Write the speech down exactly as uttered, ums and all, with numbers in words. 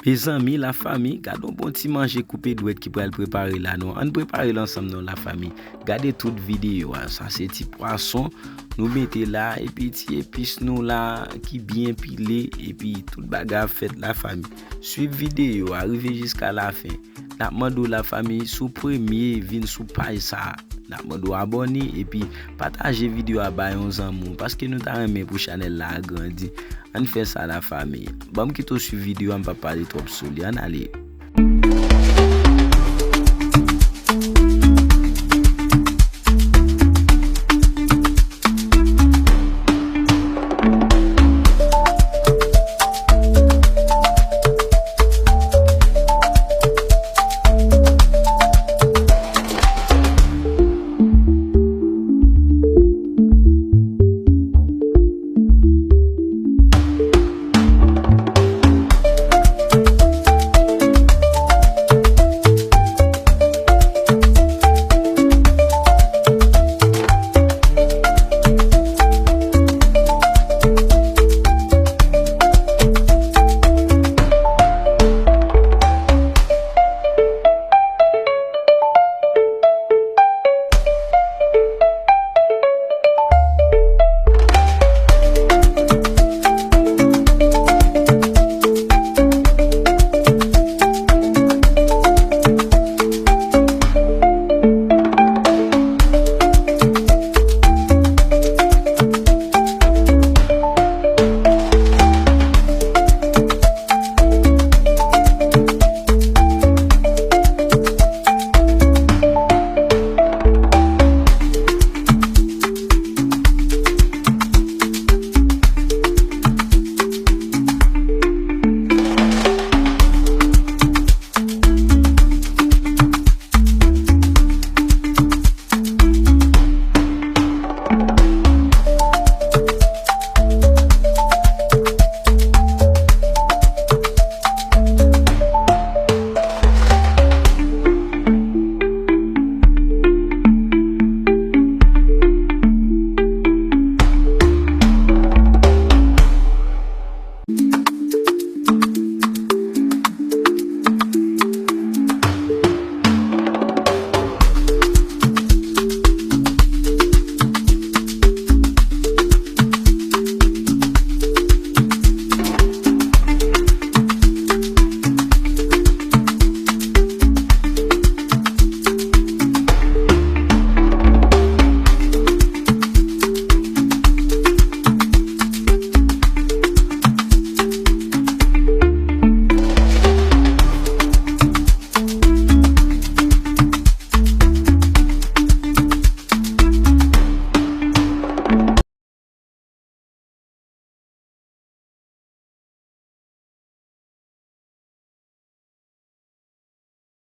Mezanmi, lafanmi, gade yon bon ti manje koupe dwèt ki pral prepare la non. Ann prepare l ansanm non, lafanmi. Gade tout videyo a. Sa se ti pwason nou mete la, epi ti epis nou la ki byen pile, epi tout bagay ap fèt, lafanmi. Swiv videyo a, rive jiska lafen. N ap mande w, lafanmi, si w premye vin sou paj sa a, n ap mande w abòne, epi pataje videyo a bay yon zanmi w, paske nou ta renmen pou chanèl la agrandi. Ann fè sa, lafanmi. Ban m kite w swiv videyo a, m pa pale twòp sou li. Ann ale.